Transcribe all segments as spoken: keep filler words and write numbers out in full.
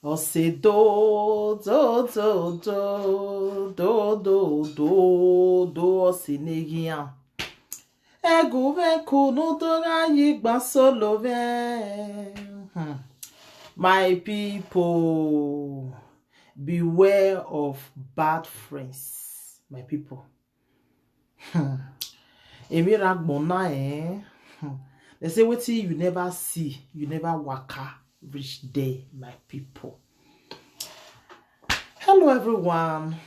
Ose do, do, do, do, do, do, do, do, ose negian. Egu ve kunu do ga yi gba solo ve. Hmm. My people, beware of bad friends. My people. Hmm. Emi ra gbona, eh? Hmm. They say wetin you never see, you never waka reach there, my people. Hello, everyone.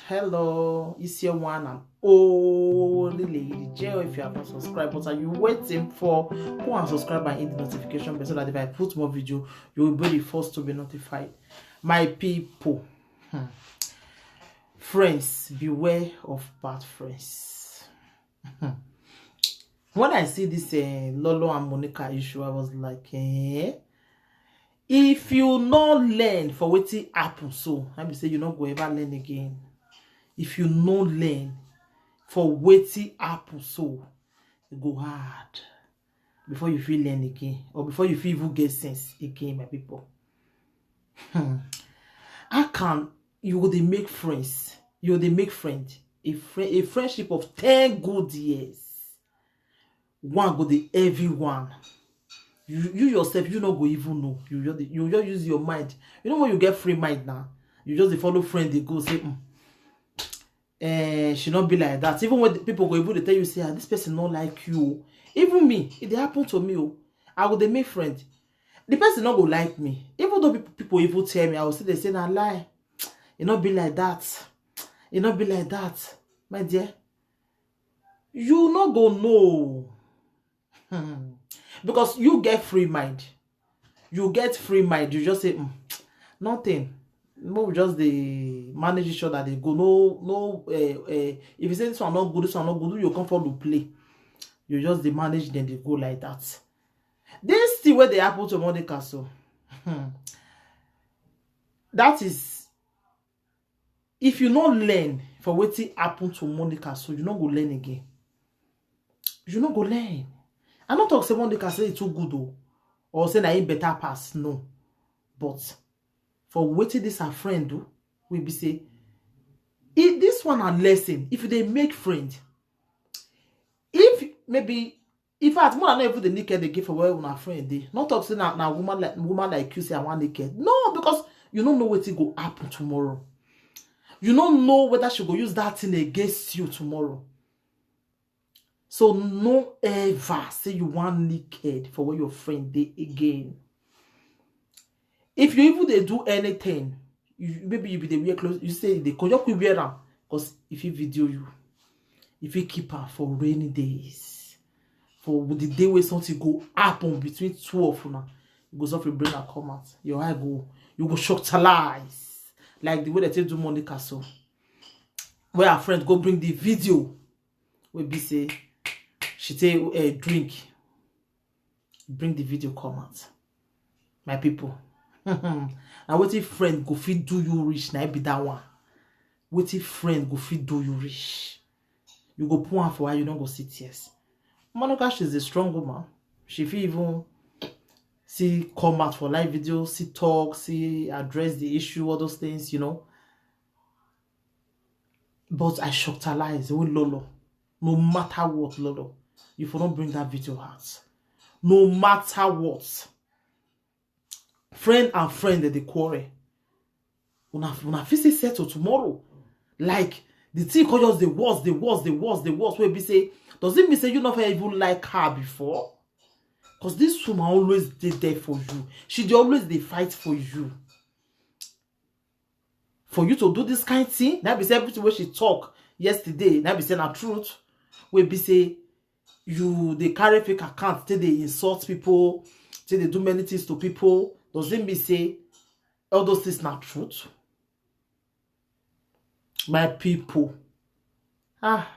Hello, it's your one and only Lady J. If you have not subscribed, what are you waiting for? Go and subscribe and hit the notification bell so that if I put more video, you will be the first to be notified. My people, hmm. Friends, beware of bad friends. When I see this, eh, Lolo and Monica issue, I was like, eh, if you no learn for wetin happen so, I be say you no go ever learn again. If you no learn for wetin happen so, e go hard before you fit learn again, or before you fit even get sense again, my people. Hmm. How can you go dey make friends? You go dey make friend, a friend, a friendship of ten good years. One go dey everyone. You, you yourself, you no go even know. You just, you just use your mind. You know when you get free mind now, you just dey follow friend dey go say, mm, eh, she not be like that. Even when the people go even dey tell you say, ah, this person not like you. Even me, it dey happen to me. Oh, I go dey make friend. The person not go like me. Even though people, people even tell me, I will still dey say na lie. E not be like that. E not be like that, my dear. You not go know. Hmm. Because you get free mind. You get free mind. You just say, mm, nothing. No, we just dey manage each other. They go no, no. Uh, uh, if you say this one not good, this one not good, you come for to play. You just dey manage them. They go like that. This thing where they happen to Monica, so, hmm, that is, if you no learn for wetin happen to Monica, so you no go learn again. You no go learn. I no talk say Monica say e too good o, or say na him better pass, no. But for wetin this her friend do, we be say, if this one a lesson, if they make friend, if maybe, in fact, more than even the naked they give for where una friend dey. Not talk say na, na woman like, woman like you say I want naked. No, because you don't know what go happen tomorrow. You don't know whether she go use that thing against you tomorrow. So no ever say you want naked for where your friend dey again. If you even dey do anything, you, maybe you be dey wear clothes, you say they come, just quick wear am, 'cause if he video you, if he keep am for rainy days, for the day where something go happen between two of una, you go suffer bring am come out. Your eye go, you go shock talize. Like the way they take do Monica so. Where her friend go bring the video, wey be say she take, eh, drink, bring the video come out. My people, na wetin friend go fit do you reach, na be that one. Wetin friend go fit do you reach? You go pour am for her, you no go see tears. Monica, she's a strong woman. She fit even see come out for live video, see talk, see address the issue, all those things, you know. But I shocktalize with Lolo. No matter what, Lolo, you for not bring that video out. No matter what. Friend and friend that they quarrel. Una, una fit still settle tomorrow. Like, the thing call just the worst, the worst, the worst, the worst. Wey be say, does it mean say you never even like her before? 'Cause this woman always dey there for you. She dey always dey fight for you. For you to do this kind thing, that be say everything wey she talk yesterday, that be say na truth. Wey be say you dey carry fake account, take dey insult people, take dey do many things to people. Does it mean say all those things na truth? My people, ah,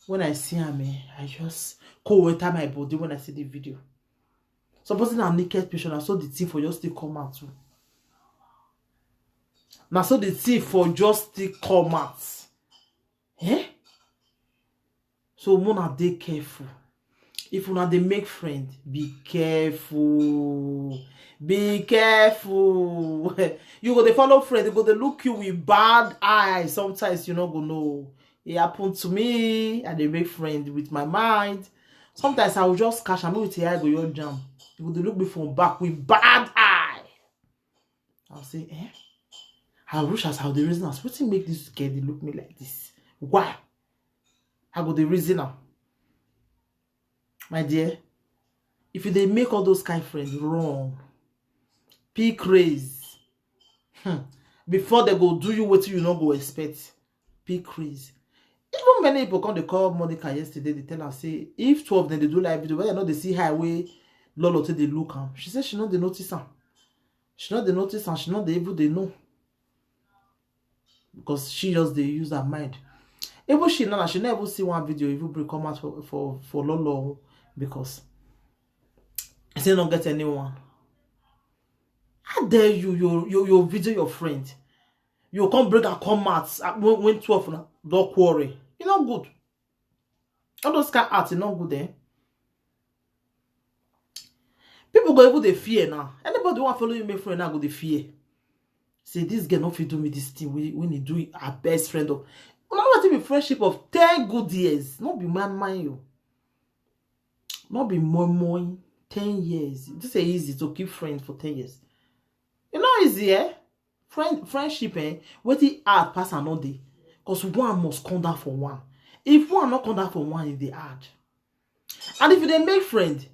when I see am, eh, I just cold water my body when I see the video. Supposing I'm naked picture, na so the thing for just still come out too. Na so the thing for just still come out. Eh? So mona dey careful. If una dey make friend, be careful. Be careful. You go dey follow friend, they go dey look you with bad eyes. Sometimes you no go know. It happened to me. I dey make friend with my mind. Sometimes I will just catch am with eye go your jam. You go dey look me from back with bad eye. I'll say, eh? I wish as how the reason as wetin make this girl dey look me like this. Why? I go the reason am. My dear, if you dey make all those kind friends, run. Pick craze. Hmm. Before they go do you wetin you no go expect. Pick craze. Even many people come dey call Monica yesterday, they tell her say if two of them dey do live video, whether or not they see her way, Lolo take dey look am. She said she no dey notice am. She no dey notice am, she no dey even dey know. Because she just dey use her mind. Even she now, she never see one video even bring come out for for for Lolo because I say no get anyone. How dare you, you, you, you video your friend? You come bring her come out uh, when, when twelve na don quarrel. E no good. All those kind art, e no good, eh? People go even dey fear now. Anybody want follow you, my friend, now go dey fear. Say this girl no fit do me this thing when, when he do her best friend of. Una know wetin be friendship of ten good years. No be man mind you. No be more more ten years. This is easy to keep friend for ten years. You know easy, eh? Friend friendship, eh? Wetin hard pass another day. Because one must come down for one. If one not come down for one, e dey hard. And if you dey make friend,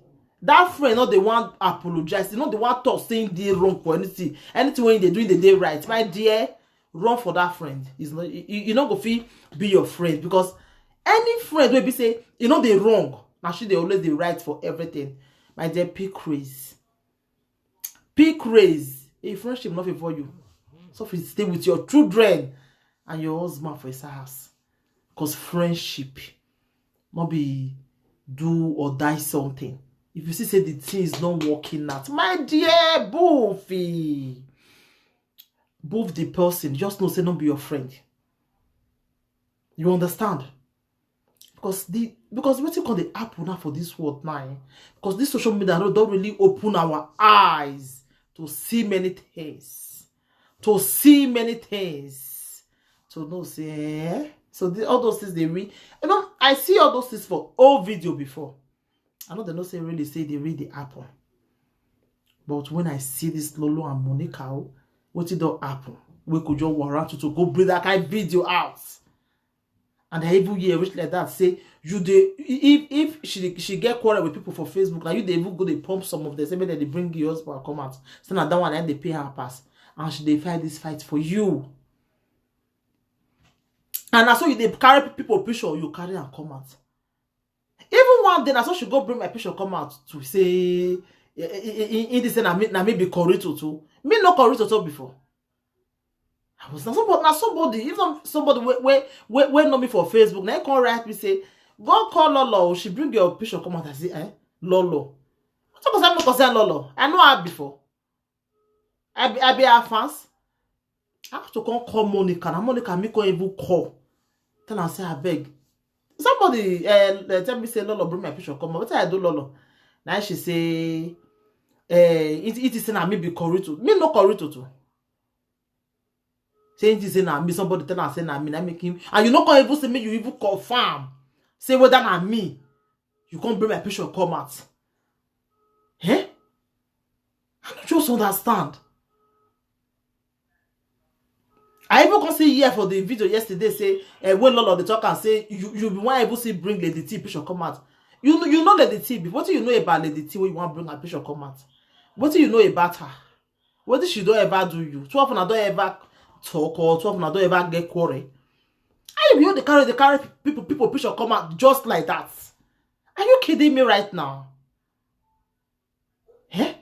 that friend no dey wan apologize, e no dey wan talk say e dey wrong for anything. Anything wey e dey do, e dey dey right. My dear, run for that friend. Is not you, you no go fit be your friend because any friend wey be say e no dey wrong, na she dey always dey right for everything. My dear, pick craze. Pick craze. A friendship no fit for you. So if you stay with your children and your husband for his house. Because friendship no be do or die something. If you see say the thing is not working out, my dear, boof e. Boof the person. Just know say no be your friend. You understand? Because the because wetin come dey happen now for this world now, eh? Because this social media don don really open our eyes to see many things, to see many things, to know say, eh? So the, all those things they read. You know, I see all those things for old video before. I know they no say really say they read the happen. But when I see this Lolo and Monica, oh, wetin don happen? We could just warrant you to go bring that kind video out. And I even hear rich like that say you dey if if she she get quarrel with people for Facebook, now you dey even go dey pump some of them, say make dem dey bring your husband come out. Say na that one na dey pay her pass, and she dey fight this fight for you. And na so you dey carry people picture, you carry am come out. Even one day, na so she go bring my picture come out to say, in this say na me, na me be Corito too. Me no Corito too before. I was na somebody, na somebody, even somebody wey wey wey wey know me for Facebook, na him come write me say, go call Lolo, she bring your picture come out. I say, eh, Lolo. What concern me concern Lolo? I know her before. I be I be her fans. I have to come call Monica. Now Monica me come even call. Tell her say I beg. Somebody uh, tell me say Lolo bring my picture come out. What I do Lolo? Now she say, eh, it, it is say na me be Corito. Me no Corito too. Say it is say na me. Somebody tell her say na me. Na make him. And you no come even say me. You even confirm. Say whether na me. You come bring my picture come out. Eh? I don't just understand. I even come see here for the video yesterday say uh, when Lolo dey talk and say you you be wan even see bring Lady T picture come out. You know you know Lady T before. Wetin you know about Lady T wey you wan bring her picture come out? Wetin you know about her? Wetin she don ever do you? Two of una don ever talk or two of una don ever get quarrel? How you be able to carry the carry people people picture come out just like that? Are you kidding me right now? Eh?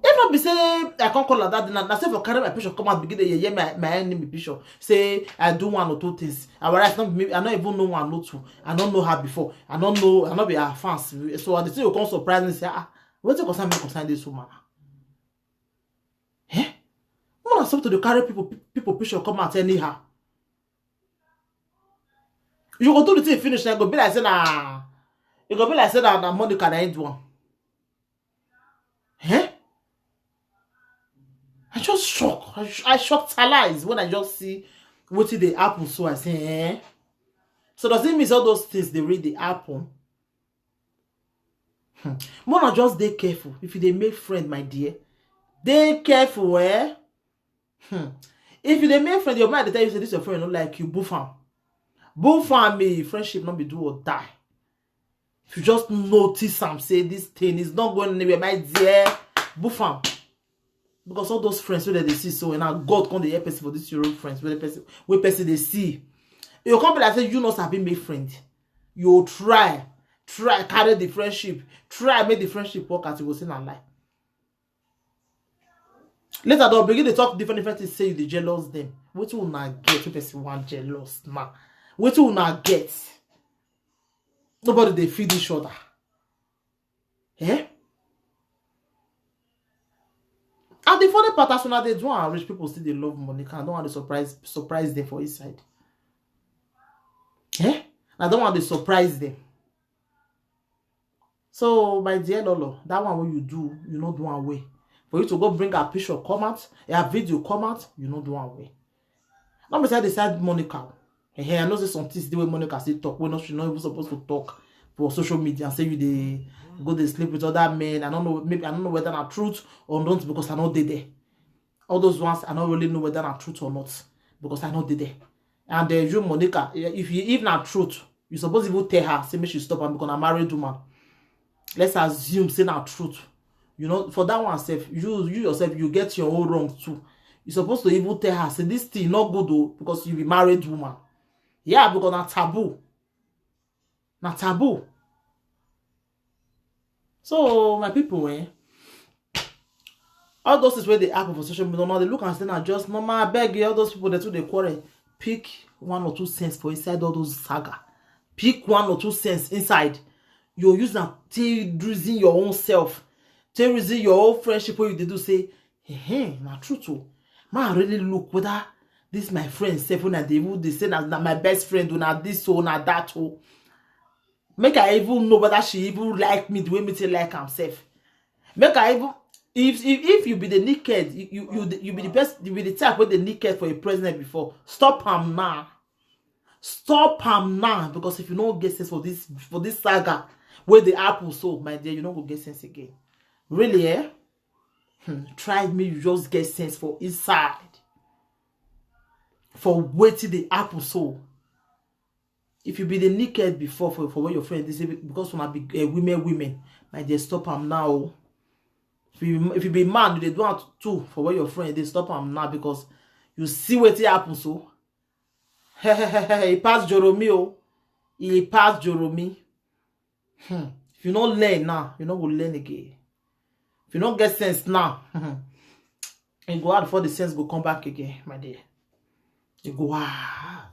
If not be say I can't call her that, na, na say for carry my picture come out begin dey yeye my, my enemy picture. Say I do one or two things. Our wife not me, I don't even know one or two. I don't know her before. I don't know, I not be her fans. So I dey say you come surprise me say, ah, wetin concern me concern this woman? Eh? Una stop to dey carry people people picture come out anyhow. You go do the thing finish, na go be like say na E go be like say na na Monica na him do am. Eh? I just shock. I, sh- I shocked her eyes when I just see wetin dey happen. So I say, eh? So does it mean all those things dey really dey happen? Hmm. Mona, just dey careful. If you dey make friend, my dear, dey careful, eh? Hmm. If you dey make friend, your mind dey tell you say this your friend no like you, boof am. Boof am, me, friendship no be do or die. If you just notice am, say this thing is not going anywhere, my dear, boof am. Because all those friends wey dem dey see so, and now God come dey help person for this Europe friends, wey person wey person dey see. You come be like say you no sabi make friend. You try, try carry the friendship, try make the friendship work out. You go say na lie. Later they'll begin to talk different different things. Say you dey jealous them. Wetin una get? Wey person wan jealous now? Wetin una get? Nobody dey feed each other. Eh? And the funny part, as una dey do am, rich people still dey love Monica. I don't want to surprise surprise them for inside. Eh? I don't want to surprise them. So, my dear Lolo, that one wey you do, you no do am well. For you to go bring her picture come out, her video come out, you no do am well. Not beside the side Monica. Hey, I know say some things the way Monica say talk, wey not she not even supposed to talk for social media and say you dey go dey sleep with other men. I don't know, maybe I don't know whether na truth or not because I no dey there. All those ones, I don't really know whether na truth or not because I no dey there. And uh, you, Monica, if you if na truth, you suppose even tell her say make she stop am because na married woman. Let's assume say na truth. You know, for that one sef, you you yourself, you get your own wrong too. You suppose to even tell her say this thing not good though because you be married woman. Yeah, because na taboo. Na taboo. So my people, eh, all those things wey dey happen for social media, now they look and say na just normal. I beg you, all those people that too dey quarrel, pick one or two cents for inside all those saga. Pick one or two cents inside. You use am take reason your own self, take reason your own friendship wey you dey do. Say, hey, na truth o. Ma really look whether this my friend sef, una dey even dey say na na my best friend, una this o, na that o. Make I even know whether she even like me the way me take like am sef. Make I even if if if you be the naked, you you you, the- you be the best, you be the type wey dey naked for a president before. Stop am now. Stop am now, because if you no get sense for this for this saga wey dey happen so, my dear, you no go get sense again. Really, eh? Hmm, try me, you just get sense for inside. For wetin dey happen so. If you be the naked before for, for where your friend is, because una be uh, women, women, my dear, stop am now. If you, if you be man, you dey do am too for where your friend dey, stop am now, because you see wetin happen so. E pass Joromi o. E pass Joromi. Hmm. If you no learn now, you no go learn again. If you no get sense now, e go hard before the sense go come back again, my dear. E go hard.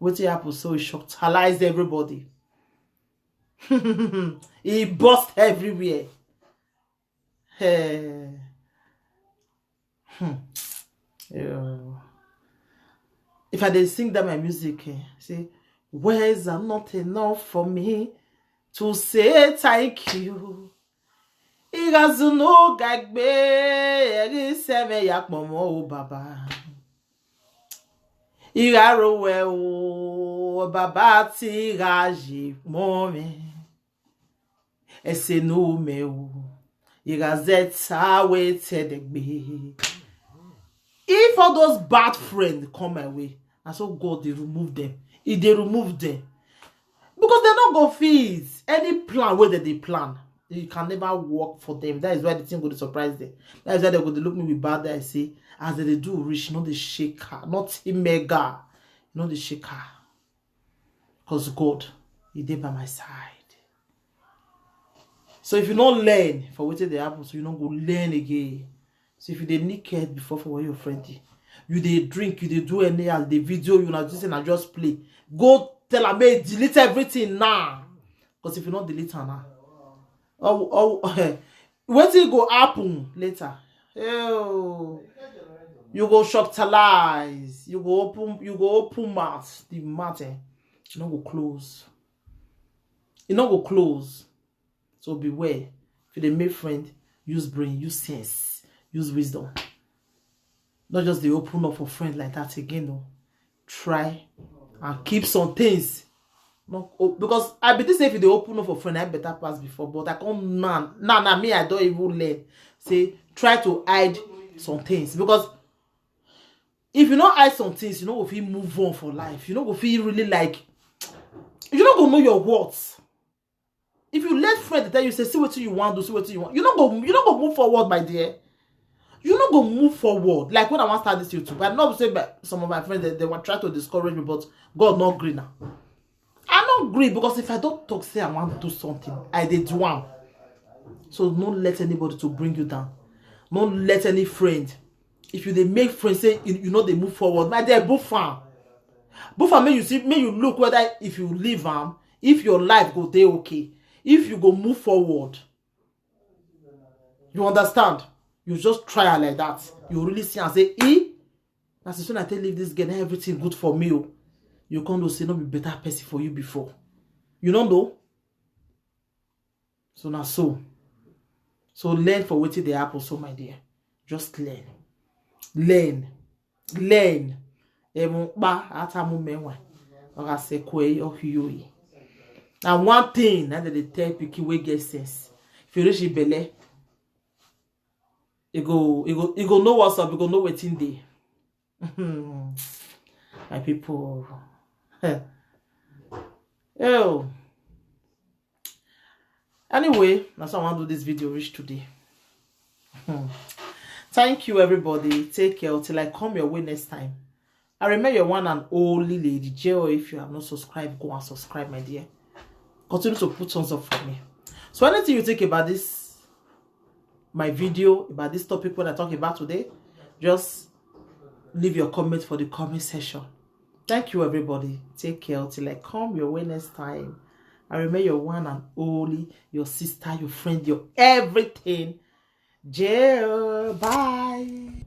Wetin happen so e shockalize everybody. E burst everywhere. Hey. Hmm. Yeah. If I dey sing that my music, eh, say, words are not enough for me to say thank you. Igazunu gagbe eri seme ya pomo o baba. Igaro we o baba ti gaji momi. Ese no me o. Igazeta we te degbe. If all those bad friends come my way, and so God they remove them. If they remove them, because they no go fit any plan where they, they plan. You can never work for them. That is why the thing go to surprise them. That is why they go to look me with bad eye. Say, as they do rich, not the shaker, not him mega, not the shaker. Because God, he dey by my side. So if you no learn for wetin dey happen, so you no go learn again. So if you dey naked before for where your friend dey, you dey drink, you dey do anyhow, the video you na just say na just play. Go tell am make delete everything now. Because if you no delete am now, oh, oh, wetin go happen later? Oh, you go shocktalize. You go open, you go open mouth. The mouth, eh, you no go close. e no go close. So beware. If you dey make friend, use brain, use sense, use wisdom. Not just dey open up for friend like that again o. Try and keep some things. No, oh, because I be think say if you dey open up for friend, I better pass before. But I come now, now, now me, I don even learn. Say, try to hide some things. Because if you no hide some things, you no go fit move on for life. You no go fit really, like, you no go know your worth. If you let friend dey tell you, say, "See wetin you wan do, see wetin you want," you no go, you no go move forward, my dear. You no go move forward. Like when I wan start this YouTube, I know say, but some of my friends, they, they wan try to discourage me, but God no gree now. I no gree, because if I don talk say I wan do something, I dey do am. So no let anybody to bring you down. No let any friend. If you dey make friend say you, you no dey move forward, my dear, buffer. Buffer, make you see, make you look whether if you leave am, if your life go dey okay, if you go move forward. You understand? You just try am like that. You really see and say, "Eh? Na since when I take leave this girl, na everything good for me o." You come know say no be better person for you before. You no know? So na so. So learn for wetin dey happen so, my dear. Just learn. Learn. Learn. Emu kpa atamu menwa. Oga se kwe ohiyoyi. Na one thing na dem dey tell pikin wey get sense. If you reach Ibele, you go, you go, you go know what's up. You go know wetin dey. My people. Oh. Anyway, that's how I want to do this video reach today. Thank you, everybody. Take care till I come your way next time. I remain your one and only Lady J O. If you have not subscribed, go and subscribe, my dear. Continue to put thumbs up for me. So anything you think about this, my video, about this topic when I talk about today, just leave your comment for the comment section. Thank you, everybody. Take care till I come your way next time. I remain your one and only, your sister, your friend, your everything. J O. Bye.